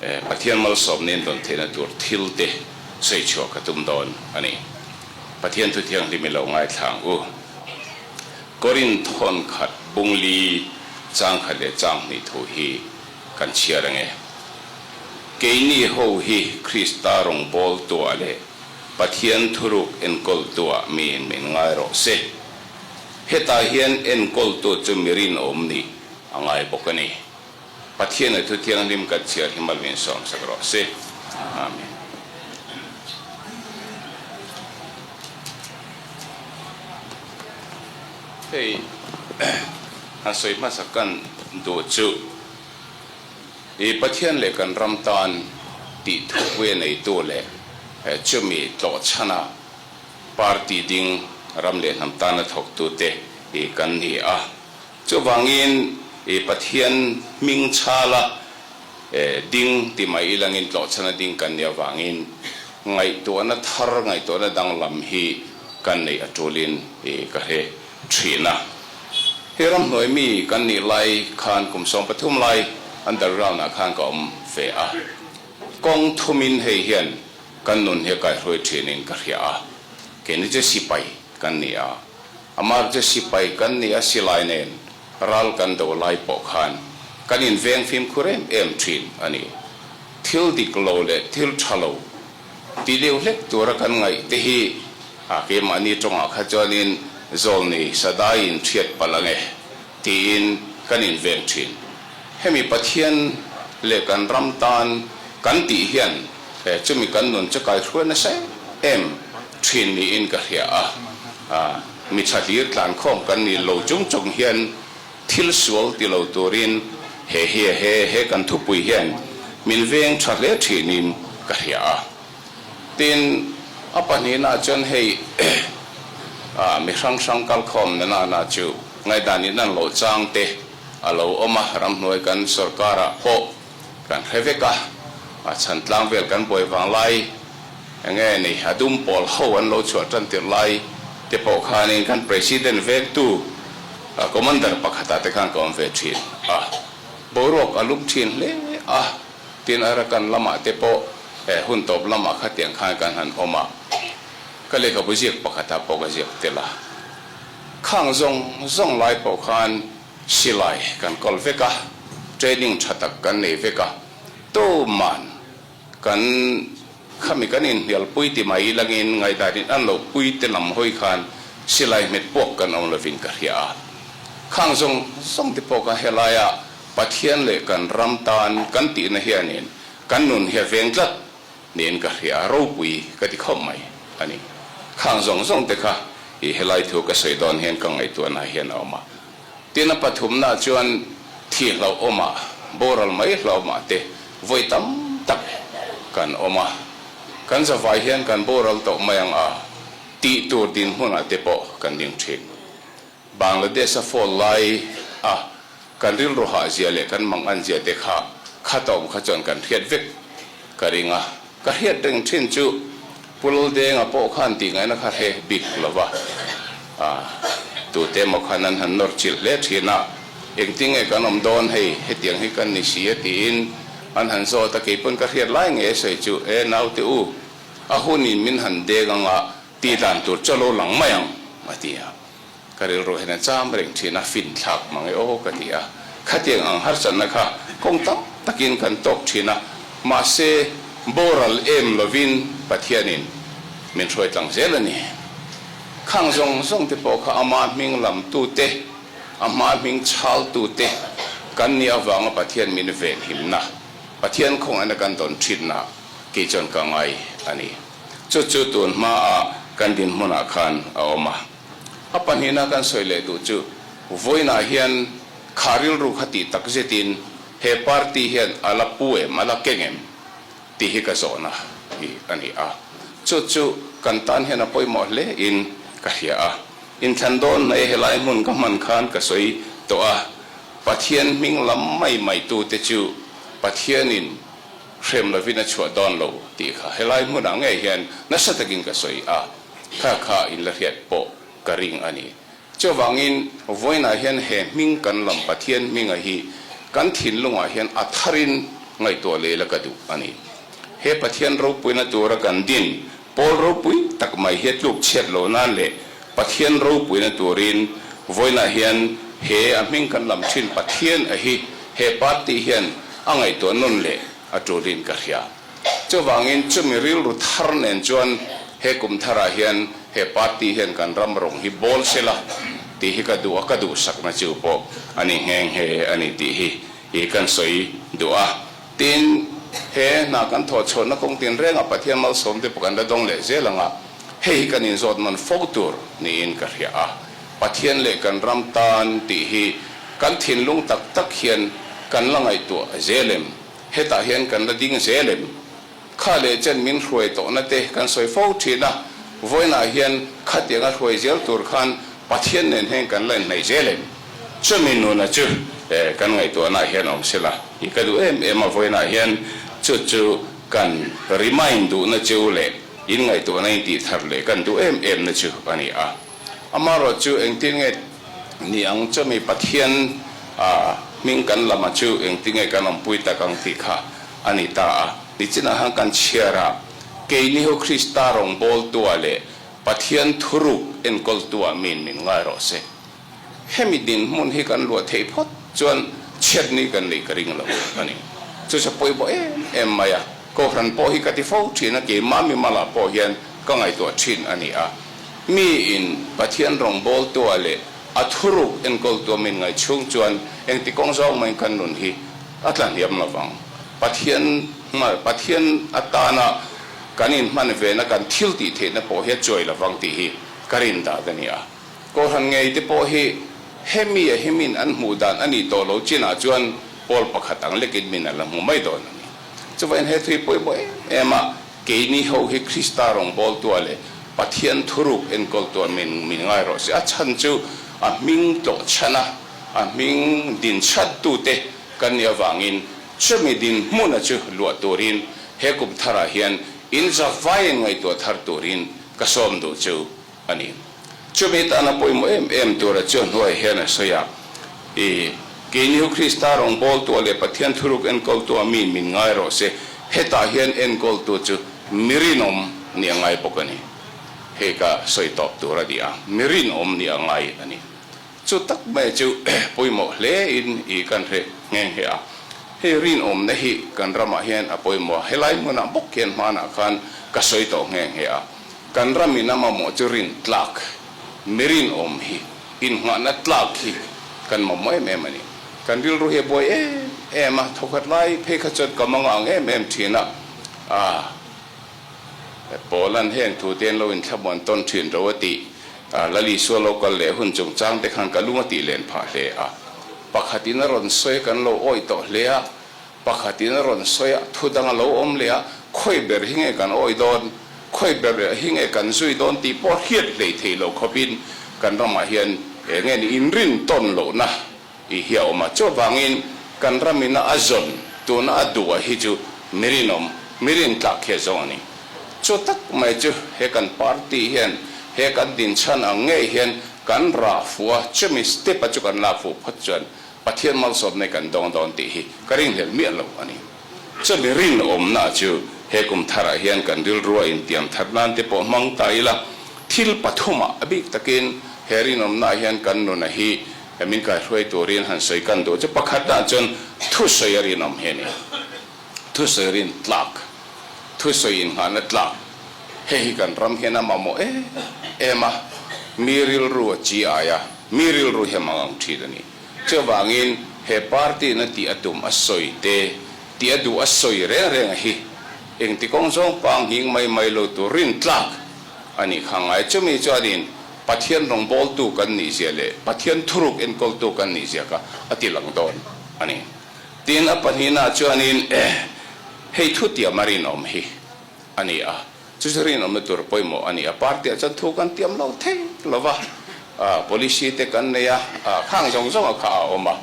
Pathian malsawmna in dawn theihna tur thil te sawi chhuah ka tum dawn a ni. Pathian thu thianghlim i lo ngaithla ang u. Korinth hawn khat bung li chang khat leh chang hnih thu hi kan chhiar ang e. Keini ho hi Krista rawngbawltuah leh Pathian thuruk enkawltuah miin min ngai rawh se. Hetah hian enkawltu chu mi rinawm nih a ngai bawk a ni. Pathian a thu thianghlim kan chhiar hi mal min sawmsak rawh se. Amen. Hei han sawi hmasa kan duh chu i Pathian leh kan ram tan tih thupui a neitu leh chumi tlawhchhana party ding ram leh hnam tana thawktute i kan ni a. Chuvangin i Pathian hming chhala ding ti mai ilangin tlawhchhana ding kan nih avangin ngaihtuahna thar, ngaihtuahna danglam hi kan neih a tulin ka hre thin a. Hei ramhnuai mi kan nih lai khan kum 13 lai underground ah khan ka awm ve a. Kawng thumin hei hian kan nun hi a kaihruai thinin ka hria a. Keini chu sipai kan ni a. Amah chu sipai kan ni a silai nen ral kan do lai pawh khan kan inveng fimkhur em em thin a ni. Thil dik lo leh thil tha lo ti deuh hlek tura kan ngaih te hi a keimahni tawngah kha chuanin zawlni sadaiin thiat palh ang e tiin kan inveng thin. Hemi Pathian leh kan ram tan kan tih hian chumi kan nun chu kaihruai nasa em em thin niin ka hria a. Mi tha hlir tlankhawm kan ni lo chung chung hian thil sual ti lo turin he hi he he kan thupui hian min veng tha hle thinin ka hria a. Tin, a pahnihna chuan hei mi hrang hrang kalkhawm na nana chu ngaihdan in an loh chang te a lo awm a, ramhnuai kan sorkarah pawh kan hre vek a, a chhan tlang vel kan buai vang lai enge ni a dum pawl ho an lo chhuah tan tirh lai te pawh khanin kan President vektu Commander pakhatah te khan ka awm ve thin a, boruak a lum thin hle a, tin Arakan lamah te pawh hun tawp lamah khatiang khan kan han awm a, ka lehkhabu ziak pakhatah pawh ka ziak tel a, khang zawng zawng lai pawh khan Silai kan kawl vek a, training tha tak kan nei vek a, tuman kan khami kan inhnialpui ti mai ilangin ngaihdanin an lo pui te lam hawi khan silai hmet puak kan awm lovin ka hria a. Khang zawng zawng te pawh kha helaia Pathian leh kan ram tan kan tihna hianin kan nun hi a veng tlat niin ka hria a, ropui ka ti khawp mai a ni. Khang zawng zawng te kha i helai thu ka sawi dawn hian ka ngaihtuahna hian a awm a. Tin a pathumna chuan thi hlauhawmah, boral mai hlauhawmah te vawi tam tak kan awm a, kan zavai hian kan boral tawh mai ang a tih tur dinhmunah te pawh kan ding thin. Bangladesh a fall lai a kan rilru hah zia leh kan mang an zia te kha khatawm kha chuan kan hriat vek ka ring a. Ka hriat reng thin chu Pu Laldenga pawh khan tih ngaihna kha hre bik lo va, tute emaw khan an han nawr chilh hle thin a, engtinge kan awm dawn hei, hetiang hi kan ni si a tiin an han zawt a, kei pawn ka hriat lai ngei a sawi chu, e naute u, a hunin min han deng anga tih dan tur chu a lo lang mai ang a ti a. Ka rilru hian a cham reng thin a, fin thlak mang e aw ka ti a. Khatiang ang harsatna kha kawng tam takin kan tawk thin a, mahse boral em lovin Pathianin min hruai tlang zel a ni. Khang zawng zawng te pawh kha ama hming lam tute, a hma hming chhal tute kan nih avanga Pathian min venhimna, Pathian khawngaihna kan dawn thinna kei chuan ka ngai a ni. Chu chu tun hmaah kan dinhmunah khan a awm a. A pahnihna kan sawi leh duh chu vawiinah hian kha rilru kha tih tak zetin he party hian a la pu em, a la keng em tih hi ka zawhna hi a ni a. Chu chu kan tan hian a pawimawh hle in ka hria a. Inthlan dawn hnai helai hmun ka hman khan ka sawi tawh a, Pathian hming lam mai mai tute chu Pathianin hrem lovin a chhuah dawn lo tih kha helai hmunah ngei hian nasa takin ka sawi a. Kha kha in la hriat pawh ka ring a ni. Chuvangin vawiinah hian he hming kan lam Pathian hminga hi kan thinlungah hian a tharin ngaihtuah leh ila ka duh a ni. He Pathian ropuina tura kan din pawl ropui tak mai hi a tluk chhiat loh nan leh Pathian ropuina turin vawiinah hian he a hming kan lam thin Pathian a hi he party hian a ngaihtuah nawn leh a tulin ka hria. Chuvangin chumi rilru thar nen chuan he kum tharah hian he party hian kan ram rawng hi bawl sela tih hi ka duh a, ka duhsakna chu pawh a ni nghe nghe a ni tih hi i kan sawi duh a. Tin, he hna kan thawh chhuahna kawng tinrengah Pathian malsawm te pawh kan la dawng leh zel ang a, hei hi kan inzawt man fo tur niin ka hria a. Pathian leh kan ram tan tih hi kan thinlung tak tak hian kan la ngaihtuah zel em? Hetah hian kan la ding zel em? Kha leh chen min hruai tawhna te kan sawi fo thin a, vawiinah hian khatianga hruai zel tur khan Pathian nen hian kan la inhnaih zel em? Chumi nuna chu kan ngaihtuahnaah hian awm sela i ka duh em em a, vawiinah hian chu chu kan remind duhna chu leh in ngaihtuahna in tih thar leh kan duh em emna chu a ni a. Amaherawh chu engtin nge ni ang chumi Pathian hming kan lama chu engtin nge kan awmpui tak ang tih kha a ni ta a. Nichinah khan kan chhiar a, keini ho Krista rawngbawltua leh Pathian thuruk enkawltua miin min ngai rawh se. Hemi dinhmun hi kan luah theih phawt chuan chhiatni kan neih ka ring lo a ni. Chu chu pawimawh em em mai a, Kohhran pawh hi ka ti fo thin a, keimah mimalah pawh hian ka ngaihtuah thin a ni a. Miin Pathian rawngbawltua leh a thuruk enkawltua min ngaih chhung chuan engti kawng zawng maiin kan nun hi a tla hniam lo vang. Pathian Pathian atana kan inhman vena kan thil tih theihna pawh hi a chuai lo vang tih hi ka rin dan a ni a. Kohhran ngei te pawh hi hemi a himin an hmuh dan a nih tawh lo chinah chuan pawl pakhat ang lekin min an la hmu mai dawn a ni. Chuvangin he thui pawimawh em em a, keini ho hi Krista rawngbawltua leh Pathian thuruk enkawltua min min ngai rawh se. A chhan chu a hming tlawh chhan a, a hming din chhattute kan nih avangin chumi dinhmuna chu luah turin he kum tharah hian in zavaiin ngaihtuah thar turin ka sawm duh chu a ni. Chumi tana pawimawh em em tura chu hnuai hian a sawi a, I keini hu Krista rawngbawltua leh Pathian thuruk enkawltua mi min ngai rawh se, hetah hian enkawltu chu mi rinawm nih a ngai bawk a ni. Hei ka sawi tawp tur a ni a, mi rinawm nih a ngai a ni. Chu tak mai chu pawimawh hle in i kan hre nghe nghe a. Hei rinawmna hi kan ramah hian a pawimawh a, helai hmunah bawk hian hmanah khan ka sawi tawh nghe nghe a. Kan ramin a mamawh chu rin tlak, mi rinawm hi, innghahna tlak hi kan mamawh em em a ni. Kan rilru hi a buai em em a, thawkhat lai phei kha chuan ka mang ang em em thin a, ah, Paula'n heng thu te an lo inthlamuan tawn thin ro a tih, Lal Isua lo kal leh hun chungchang te khan ka lung a tih len phah hle a. Pakhatin a rawn sawi kan lo awih tawh hle a, Pakhatin a rawn sawi a, thu dang a lo awm leh a, khawi ber hi nge kan awi dawn, khawi ber hi nge kan zui dawn tih pawh hriat hlei thei lo khawpin kan ramah hian eng nge ni inrin tawn lohna i hi a awm a. Chuvangin kan ramina a zawn tuna a duh a hi chu mi rinawm, mi rintlak hi a zawng a ni. Chu tak mai chu he kan party hian he kan dinchhan ang ngei hian kan rah fuh a, chumi step a chu kan lak fuh phawt chuan Pathian malsawmna kan dawng dawn tih hi ka ringhlelh miah lo a ni. Chumi rinawmna chu he kum tharah hian kan rilrua intiam that nan te pawh hmang ta ila, thil pathumah a bik takin he rinawmnaah hian kan nuna hi min kaihruai turin han sawi kan duh chu pakhatnaah chuan thusawi a rinawm hi a ni. Thusawi rin tlak, thusawi inngahna tlak, hei hi kan ram hian a mamawh em em a, mi rilru a chi ai a, mi rilru hi a mang ang thin a ni. Chuvangin he party in a tih a tum a sawi te, tih a duh a sawi reng reng a hi engti kawng zawng pang nghing mai mai lo tur rin tlak a nih kha ngai. Chumi chuanin Pathian rawngbawltu kan nih zia leh Pathian thuruk enkawltu kan nih zia kha a ti lang dawn a ni. Tin, a pahnihnaah chuanin hei thutiam a rinawm hi a ni a, chu chu rinawmna tur pawimawh a ni a. Party-ah chuan thu kan tiam lo thei lo va, policy te kan nei a, khang zawng zawnga kha a awm a,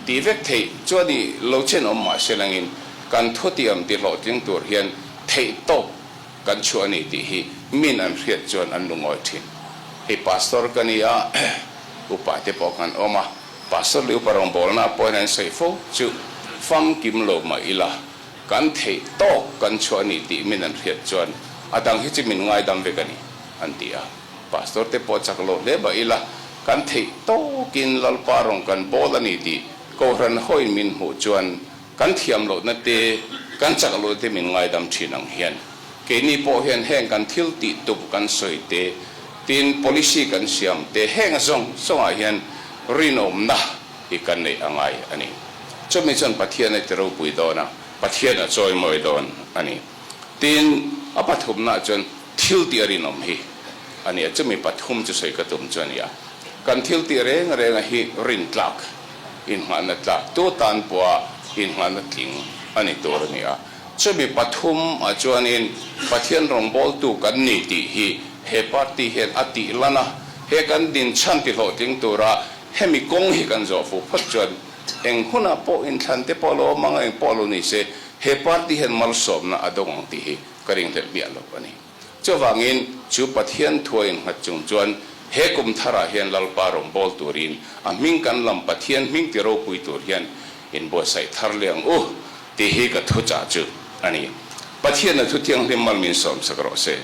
tih vek theih chuan i lo chen awm mah se langin kan thutiam ti hlawhtling tur hian theih tawp kan chhuah a ni tih hi min an hriat chuan an lungawi thin. Hei pastor ka ni a, upa te pawh kan awm a, Pastor leh upa rawngbawlna pawhin an sawi fo chu famkim lo mah ila. Kan theih tawk kan chhuah a ni tih min an hriat chuan a dang hi chu min ngaidam vek a ni, an ti a. Pastor te pawh chak lo hle bah ila, kan theih tawkin Lalpa rawng kan bawl a ni tih Kohhran hawiin min hmuh chuan kan thiam lohna te, kan chak lohna te min ngaidam thin ang hian keini pawh hian heng kan thil tih tum kan sawi te, tin policy kan siam te heng zawng zawngah hian rinawmna hi kan neih a ngai a ni. Chumi chuan Pathian a ti ropui dawn a, Pathian a chawimawi dawn a ni. Tin, a pathumnaah chuan thil tih a rinawm hi a ni a, chumi pathum chu sawi ka tum chu a ni a. Kan thil tih reng renga hi rintlak, inngahna tlak, tu tan pawha inngahna tling a ni tur a ni a. Chumi pathum ah chuanin Pathian rawngbawltu kan ni tih hi he party hian a tih lan a, he kan dinchhan ti hlawhtling tura Hemi kawng hi kan zawh fuh phawt chuan eng hunah pawh inthlan te pawh a lo awm ang a, eng pawh a lo ni se, he party hian malsawmna a dawng ang tih hi ka ringhlelh miah lo a ni. Chuvangin chu Pathian thua innghat chung chuan he kum tharah hian Lalpa rawngbâwl turin a hming kan lam Pathian hming ti ropui tur hian inbuatsaih thar leh ang u tih hi ka thuchah chu a ni. Pathianna thu thianghlim mal min sawmsak rawh se.